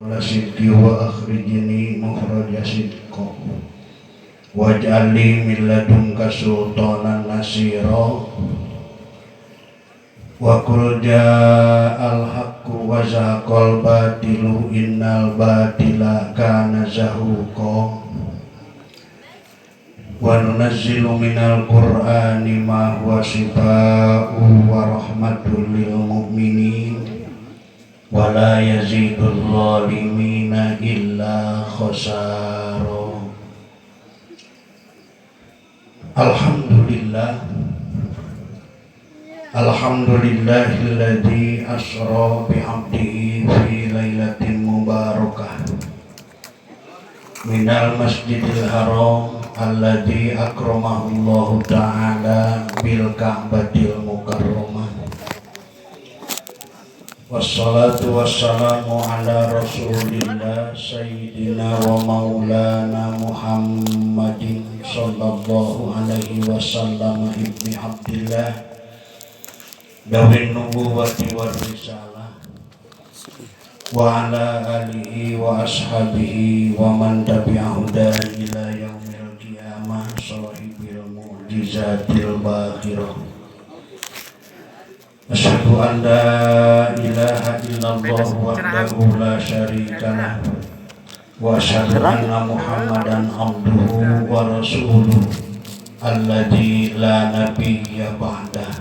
Sidqi wa akhrijni mukhraja sidqa waj'al li min ladunka sultanan nasira wa qul ja'al haqqu wa zahaqal batilu innal batila kana zahuqa wa nunazzilu minal qur'ani ma huwa shifaa'un wa rahmatul lil mu'minin wa la yazidul zalimina illa khasara. Alhamdulillah, alhamdulillahilladzi asra bi'abdihi fi lailatin mubarakah minal masjidil haram alladzi akramahu Allah ta'ala bil ka'batil mukarramah. Wassalatu wassalamu ala rasulillah sayyidina wa maulana Muhammadin sallallahu alaihi wasallam ibni Abdillah dawin nubuwati war risalah wa ala alihi wa ashabihi wa man tabi'ahu ila yaumil qiyamah sahibil mu'jizatil bakhirah. Asyhadu an la ilaha illallah wahdahu la syarikalah wa asyhadu anna Muhammadan abduhu wa rasuluh alladzi la nabiyya ba'dah.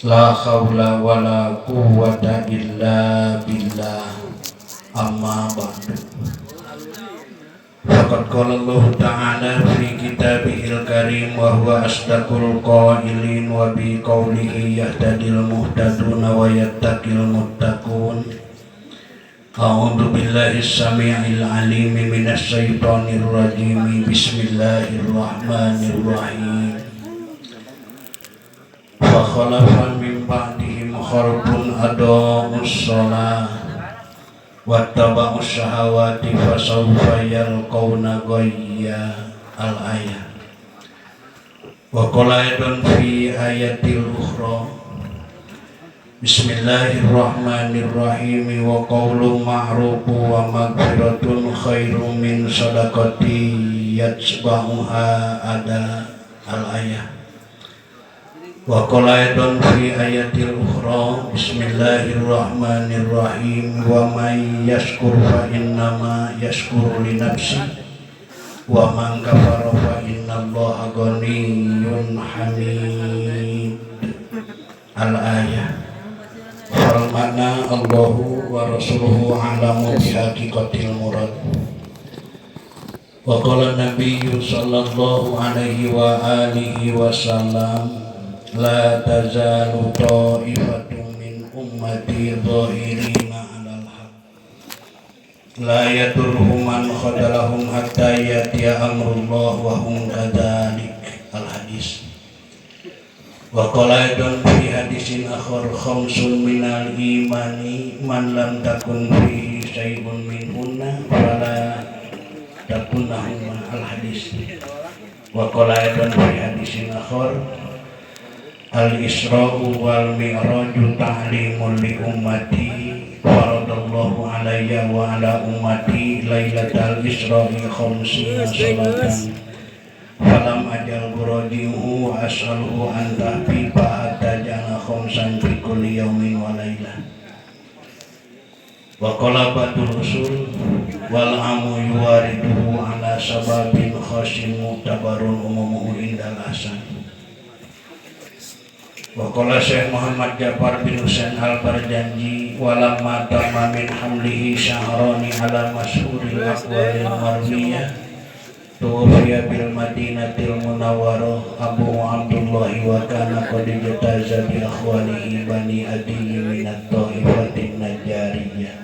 La haula wa la quwwata illa billah. Amma ba'du. Faqad qala Allah ta'ala fi kitabihil karim wa huwa asdaqul qailin wa bi qawlihi yahtadil muhtaduna wa yattaqil muttaqun. A'udzu billahi samii'il alim minasy syaithanir rajim. Bismillahirrahmanirrahim. Fa khalafa min ba'dihim khalfun adaa'us shalah wattaba'us syahawati fasawfa yalqawna ghayya. Al-ayah. Wa qala aidan fi ayatil ukhra. Bismillahirrahmanirrahim. Wa qawlun ma'rufu wa maghfiratun khairum min sadaqati yatba'uha ada. Al-ayah. Wa qala aidan fi ayatil ukhra. Bismillahirrahmanirrahim. Wa may yashkur fa innama yashkuru li nafsi wa man kafara fa innallaha ghaniyyun hamid. Al-ayah. Fal makna Allahu wa rasuluhu a'lamu bi haqiqatil murad. Wa qala nabiyyu sallallahu alaihi wa alihi wasallam la tazalu ta'ifatun min ummati zahirina 'alal haqq la yadurruhum man khadalahum hatta yatiya amrullah wa hum kadzalik. Al hadis. Wa qala aidan fi hadisin akhar khamsun minal imani man lam takun fihi syai'un minhunna fala takunahuma. Al hadis. Wa qala aidan fi hadisin akhar al isra'u wal mi'raju ta'limun li ummati faradallahu alayya wa ala ummati lailatal isra'i khamsina salatan falam ajal guradihu wa as'aluhu an tahbiba hatta ja'ala khamsan fi kulli yaumin wa lailah. Wa qala ba'dul usul wal amu yuwariduhu ala sababin khasin mu'tabarun umumuhu indal hasan. Wa qala Syekh Muhammad Jafar bin Husain al-Barjanji walamma tamma min hamlihi syahrani ala masyhuril aqwalil marwiyah tuwfiya bil madinatil munawwarah Abu Abdullah wa kana qad ijtaza bi akhwalihi bani Adi minat ta'ifatin najariyah.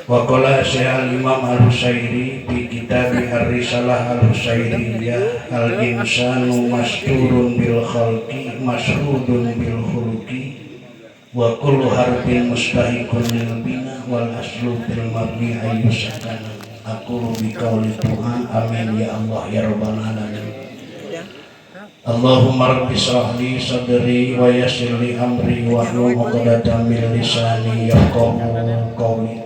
Wa qala Syekh al-Imam al-Husairi fi kitab ar-Risalah al-Husairiyah al-insanu masturun bil khalqi mashhudun bil khuluqi wa kullu harfin mustahiqun lil bina wal aslu fil mabni ayyusakana. Aqulu bi qawli Tuhan amin ya Allah ya rabbal alamin. Allahumma rabbi shrah li sadri wa yassir li amri wahlul 'uqdatam min lisani yafqahu qawli.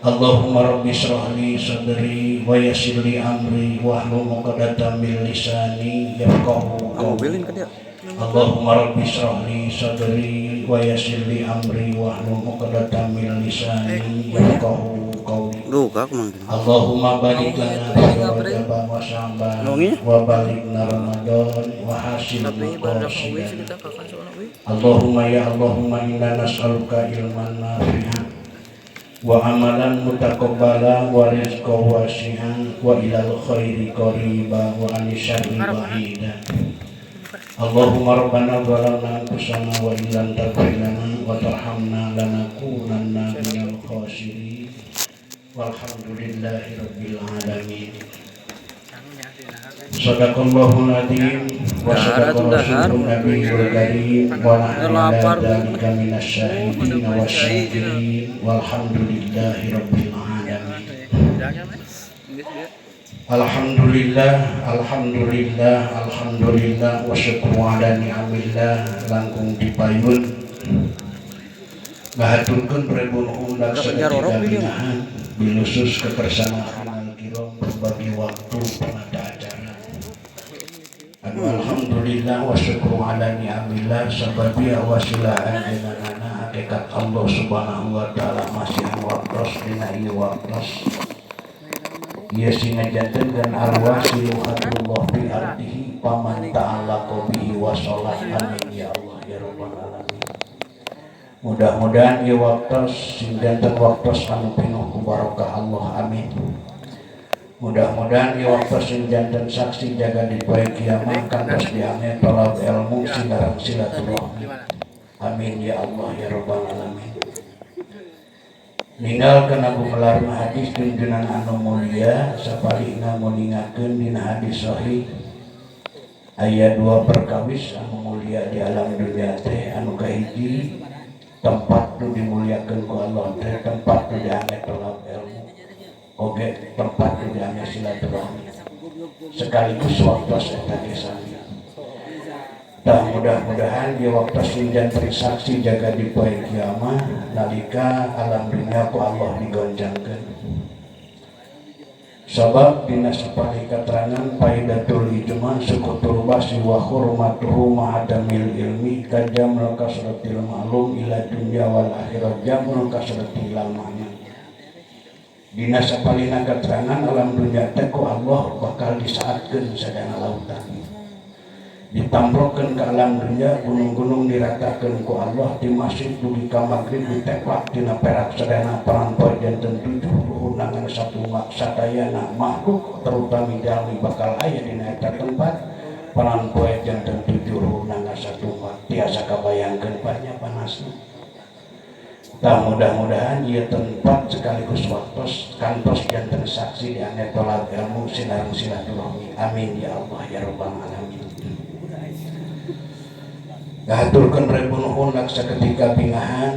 Allahumma rabbi shrah li sadri wa yassir li amri wahlul 'uqdatam min lisani yafqahu qawli. Mobilin ke dia. Allahumma rabbi shrah li sadri wa yassir li amri wahlul 'uqdatam min lisani yafqahu qawli. Duh, kak mang. Allahumma barik lana fi Rajab wa Sya'ban wa balighna Ramadan wa hasil maqasidana. Allahumma ya Allahumma inna nas'aluka ilman nafi'an wa amalan mutaqabbala wa rizqan wasi'an wa ilal khairi qariba wa 'anil syarri ba'ida. Allahumma rabbana zalamna anfusana wa illam taghfir lana wa tarhamna lanakunanna minal khasirin. Walhamdulillahi rabbil alamin. Sadaqallahul azim wa sadaqa rasulun nabiyul karim wa nahnu ala dzalika minasy syahidin wasyakirin walhamdulillahi rabbil alamin. Alhamdulillah, alhamdulillah, alhamdulillah wa syukru ala ni'amillah langkung dipayun. Ngahaturkeun ribu nuhun Jarorok saketika dia. Bingahan bilusus kebersamaan kirom berbagi waktu penata acara. Anu alhamdulillah wa syukru ala ni'amillah sababia wasilah anjeunna hakikat Allah Subhanahu wa taala masih waktos dina ieu waktos. Ieu sing ngajantenkeun alwasilu hablullah fi ardihi faman ta'allaqa bihi wa sholat. Amin ya Allah ya rabbal alamin. Mudah-mudahan ieu waktos sing janten waktos anu pinuh ku barokah Allah, amin. Mudah-mudahan ieu waktos sing janten saksi jaga di poe kiamat kantos diange tolab ilmu sinareng silaturahmi, amin ya Allah ya rabbal alamin. Ninggal kana gumelar hadis junjunan anu mulia sapalihna nguningakeun dina hadis sahih aya dua perkawis anu mulia di alam dunia teh. Anu kahiji, tempat nu dimuliakeun ku Allah teh tempat nu diange tolab ilmu oge tempat nu diange silaturahmi sekaligus waktu eta ge sami. Tah, mudah-mudahan di waktu sing janten saksi jaga di poe kiamat nalika alam dunia ku Allah digonjangkeun. Sabab dina sapalih katerangan faidatul ijma sukutul basi wa hurmatuhu ma'adamil ilmi kajamul kasratil ma'lum ila dunya wal akhirat jamul kasratil makna. Dina sapalihna keterangan alam dunia teh ku Allah bakal disaatkeun sadana lautan. Ditamprokeun ke alam dunia, gunung-gunung diratakeun ku Allah, di masjid dugi ka magrib diteplak tina perak sadayana parantos janten tujuh luhur satu sadayana makhluk terutama jalmi bakal aya dina eta tempat parantos janten tujuh luhur satu tiasa kabayangkeun banyak panasna. Tah, mudah-mudahan ieu tempat sekaligus waktos kantos janten saksi diange tolab ilmu sinareng silaturahmi, amin ya Allah ya rabbal alamin. Ngahaturkeun ribu nuhun saketika bingahan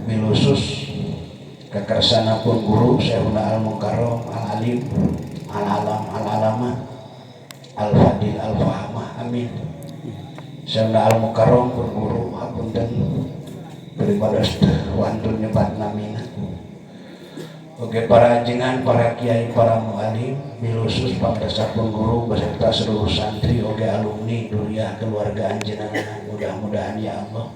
bilusus kakersana pun guru Syekhuna Al Mukarram Al Alim Al Alam Al Alamah Al Fadil Al Fahamah, amin. Syekhuna Al Mukarram pun guru, hapunten daripada wantun nyebat namina. Oke, para ajengan, para kiai, para mualim, bilusus pangdasar pun guru beserta seluruh santri oge alumni duriah keluarga anjeunna, mudah-mudahan ya Allah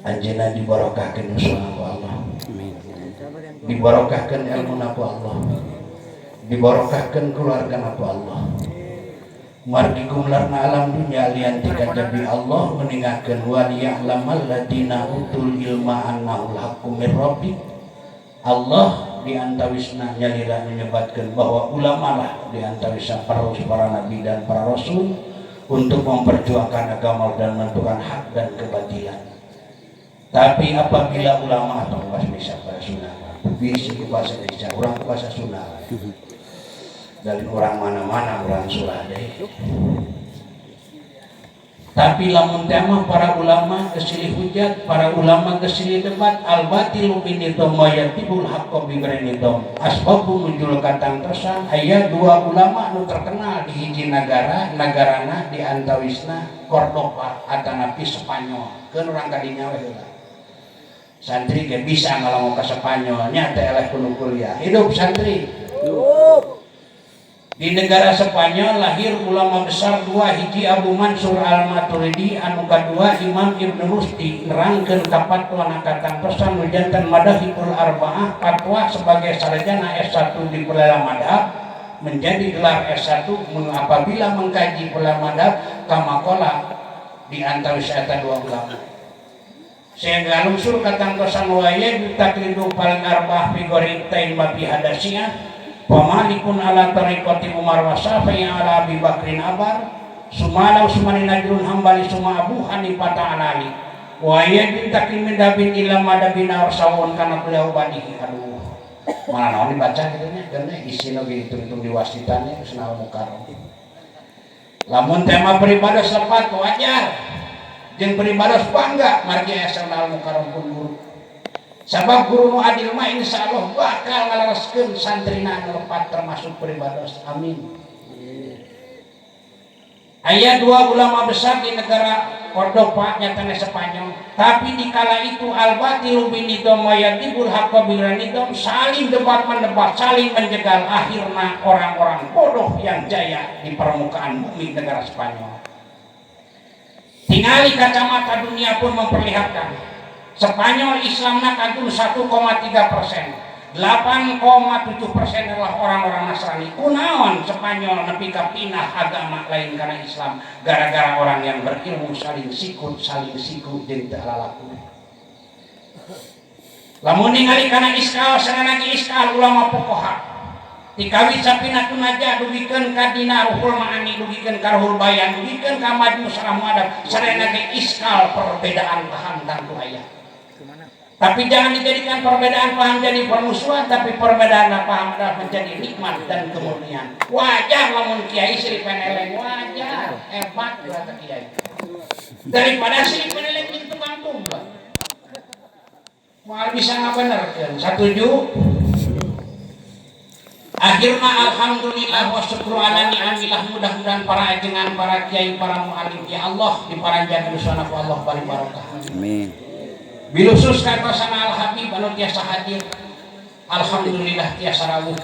anjeunna dibarokahkeun usaha ku Allah. Amin. Dibarokahkeun ilmu ku Allah, dibarokahkeun keluarga ku Allah. Margi gumelarna alam dunya lian ti kajabi Allah meningahkeun wa liya'lamal ladina utul ilma annahul haqqu mir rabbik. Allah di antawisna nyalira menyebatkan bahwa ulama lah di antawisna para nabi dan para rasul untuk memperjuangkan agama dan menentukan hak dan kebatilan. Tapi apabila ulama atau bahasa bisa bahasa Sunda, bisa bahasa Indonesia, orang bahasa Sunda. Dari orang mana-mana orang Surade. Tapi lamun teh mah para ulama geus silih hujat, para ulama geus silih debat, al batilu binidham wa yatibul haqqu bi nidham. Asbabu nuzul katangtosan aya dua ulama nu terkenal di hiji nagara, nagarana di antawisna Cordoba atanapi Spanyol. Keun urang kadinya we heula. Santri ge bisa ngalongok ka Spanyol nya teh eleh kudu kuliah. Hidup santri. Hidup. Di negara Spanyol lahir ulama besar dua, hiji Abu Mansur Al-Maturidi, anu kadua Imam Ibn Rusdi, nerangkeun ka fatwa na katangtosan nu janten Madahibul Arba'ah, fatwa sebagai sarjana S1 di Pelala Madhab menjadi gelar S1 apabila mengkaji Pelala Madhab kamakola di antawis eta dua ulama. Sehingga lungsur katangtosan waya taklidu paling arba'ah fi goritain wa fi hadasiah. Pamalikun ala tariqati Umar wa Syafi'i ala Abi Bakrin Abar Sumala Usmani Najrun Hambali Suma Abu Hanifah ta'alali wa yajin takin min dabin ila madabina warsawun kana beliau badihi. Aduh, malah naon dibaca gitu nya geuna isina ge hitung-hitung di wasitane Husnul Mukarram. Lamun tema pribados lepat wajar jeung pribados bangga margi Husnul Mukarram pun guru. Sabab guru nu adil mah insyaallah bakal ngalereskeun santrina anu lepat termasuk pribados. Amin. Aya dua ulama besar di negara Cordoba nyatana Spanyol. Tapi di kala itu al-batilu binidham wa yadibul haqqo biranidham, saling debat mendebat, saling menjegal, akhirnya orang-orang bodoh yang jaya di permukaan bumi negara Spanyol. Tingali kacamata dunia pun memperlihatkan Spanyol Islamna kantun 1,3%, 8,7% adalah orang-orang Nasrani. Kunaon Spanyol nepi ka pindah agama lain karena Islam? Gara-gara orang yang berilmu saling sikut jeung teu lalaku. Lamun ningali kana iskal sanana ge iskal ulama fuqaha. Tikawit Sapinatun Najah dugikeun ka dina Ruhul Ma'ani, dugikeun ka Ruhul Bayan, dugikeun ka Majmu' Syarah Muhadzab, sadayana ge iskal perbedaan paham tentu aya. Tapi jangan dijadikan perbedaan paham jadi permusuhan, tapi perbedaan paham adalah menjadi nikmat dan kemurnian. Wajar lamun kiai silih peneleng, wajar, hebat berarti kiai. Daripada silih peneleng jeung tukang tumblek. Moal bisa ngabenerkeun. Satuju? Akhirnya alhamdulillah wa syukru ala ni'amillah, mudah-mudahan para ajengan, para kiai, para muallim, ya Allah diparanjang usana ku Allah bari barokah. Amin. Bilusus katosan Al Habib anu tiasa hadir. Alhamdulillah tiasa rawuh.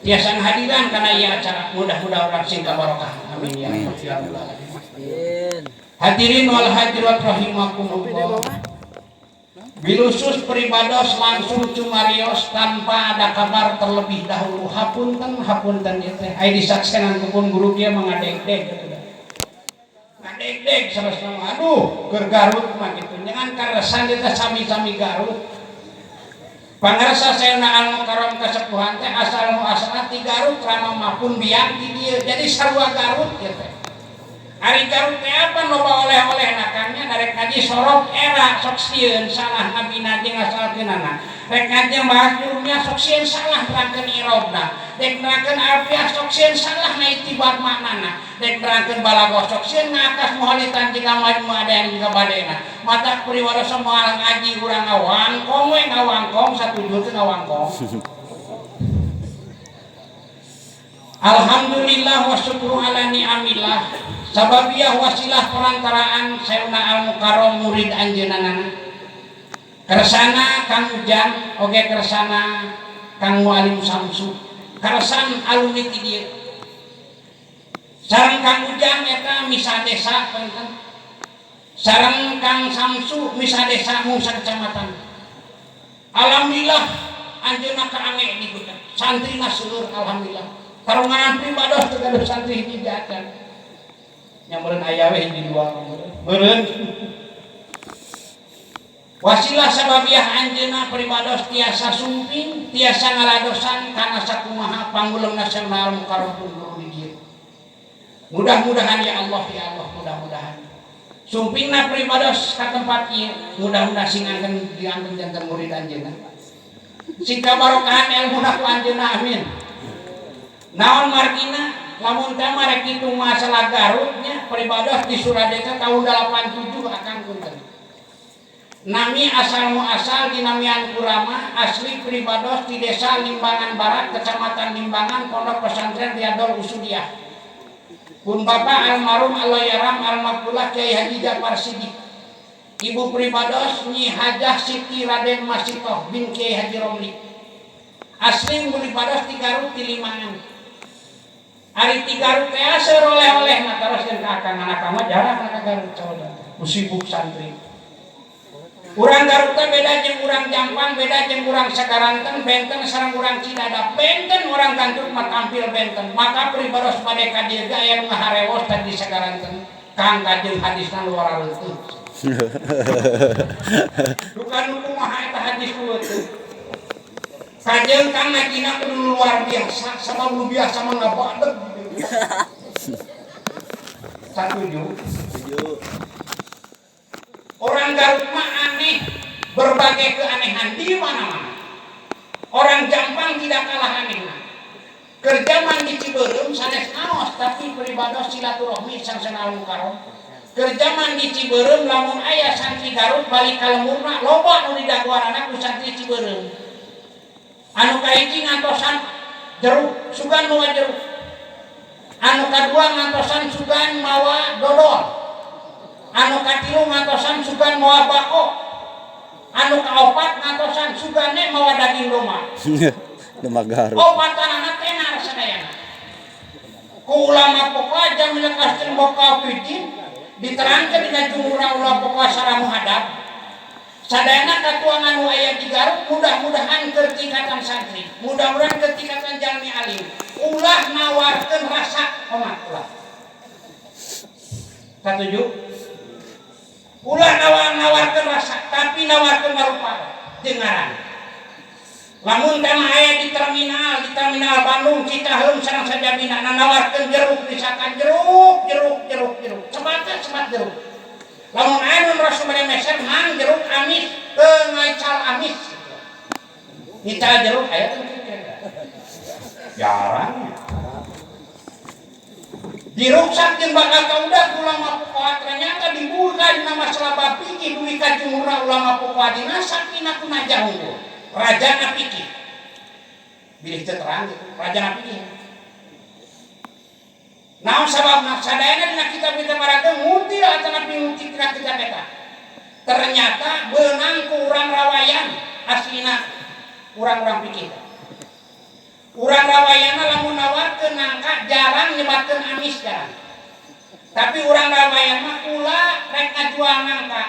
Tiasa ngahadiran kana ieu acara, mudah-mudahan urang sing kabarokah. Amin ya Allah ya Rabbal alamin. Hadirin wal hadirat rahimakumullah. Bilusus pribados langsung cumarios tanpa ada kabar terlebih dahulu. Hapunten, hapunten ieu teh. Aya disaksenan ku pun guru kieu mah ngadegdeg kitu da. Ngadegdeg saresna mah. Aduh, keur Garut mah kitu. Nyangan karesan ieu teh sami-sami Garut. Pangarsa Sayyidina Al Mukarram kasepuhan teh asal muasal ti Garut, rama mapun biang ti dieu. Jadi sarua Garut ieu teh. Ari Garut teh apa loba oleh-oleh nakannya darek ngaji sorok era sok sieun salah nabina jeung asalkeunana. Rek ngaji bahas jurumnya sok sieun salah nerangkeun irobna. Rek nerangkeun alfiah sok sieun salah na itibar maknana. Rek nerangkeun balaghah sok sieun ngakas muhalitan jika majmu ada yang jika badena. Mata priwara moal ngaji urang ngawangkong we ngawangkong satuju teh ngawangkong. Alhamdulillah wa syukru ala ni'amillah. Sababiyah wasilah perantaraan Sayyidina Al Mukarram murid anjeunna. Kersana Kang Ujang oge kersana Kang Mualim Samsu. Kersan alumni ti dieu. Sareng Kang Ujang eta misa desa panten. Sareng Kang Samsu misa desa mung kecamatan. Alhamdulillah anjeunna kaange di gudang. Santrina seueur alhamdulillah. Karunganan pribados teu gaduh santri hiji acan. Nya meureun aya we hiji dua meureun. Wasilah sababiah anjeunna pribados tiasa sumping, tiasa ngaladosan kana sakumaha panguleng nasional Mukarram pun guru di dieu. Mudah-mudahan ya Allah, ya Allah, mudah-mudahan. Sumpingna pribados ka tempat ieu, mudah-mudahan sing angken diangken janten murid anjeunna. Sing kabarokahan ilmuna ku anjeunna, amin. Naon margina? Lamun teh mah rek kitu masalah Garutnya, pribados di Suradesa tahun 87, akang punten. Nami asal muasal dinamian Kurama, asli pribados di Desa Limbangan Barat, Kecamatan Limbangan, Pondok Pesantren Riyadul Usuliyah. Pun Bapak almarhum Allahyarham Almaghfurlah Kiai Haji Jafar Sidik. Ibu pribados Nyi Hajah Siti Raden Masitoh bin Kiai Haji Romli. Asli pribados di Garut, di Limangan. Ari ti Garut teh seur oleh-oleh na, teruskeun ka akang, anak mah jarang ka Garut saudara. Sibuk santri. Urang Garut teh beda jeung urang Jampang, beda jeung urang Sagaranten, benten sareng urang Cidadap. Benten urang Garut mah tampil benten. Maka pribados bade ka dieu ge aya nu ngaharewos tadi Sagaranten. Kang, kajeun hadisna luar leuteut. Bukan nu kumaha eta hadis nu leuteut. Kajeun Kang ngajina kudu luar biasa, sabab nu biasa mah ngabadeg. Satuju? Setuju. Orang Garut mah aneh, berbagai keanehan di mana-mana. Orang Jampang tidak kalah aneh. Kerjaman di Cibeureum sanes naos, tapi pribados silaturahmi sang al mukarram. Kerjaman di Cibeureum lamun aya santri Garut balik ka lemurna, loba nu didagoanana ku santri Cibeureum. Anu kahiji ngantosan jeruk, sugan mawa jeruk. Anu kadua ngantosan sugan mawa dodol. Anu katilu ngantosan sugan mawa bako. Anu kaopat ngantosan sugane mawa daging domba. Domba Garut. Opatanana tenar sadayana. Ku ulama pokok jamil kastin boka pidin diterangkan dina jumhurna ulama pokok secara muhadab. Sadayana katuangan nu aya di Garut, mudah-mudahan keur tingkatan santri, mudah-mudahan keur tingkatan jalmi alim. Ulah nawarkeun rasa komat ulah. Satuju? Ulah nawarkeun rasa, tapi nawarkeun marupa jeung ngaran. Lamun teh mah aya di terminal Bandung, Cicaheum sareng sajabina nawarkeun jeruk, misalkan jeruk, jeruk, jeruk, jeruk. Sebat sebat jeruk. Lamun aya nu rasul bade meser, "Mang, jeruk amis," teu ngaical amis. Ngical jeruk aya teu kira-kira? Jarang. Diruksak jeung bakal kaudah ulama fuqaha, ternyata dibuka dina masalah bab fikih dugi ka jumhurna ulama fuqaha dina sakina ku najah unggul. Rajana fikih. Bilih teu terang gitu, rajana fikih. Naon sababna? Sadayana dina kitab kita marageun ngutil atanapi ngutik dina kitab eta. Ternyata beunang ku urang rawayan, aslina urang-urang fikih. Urang rawayana lamun nawarkeun nangka jarang nyebatkeun amis, jarang. Tapi urang rawayan mah kula rek ngajual nangka.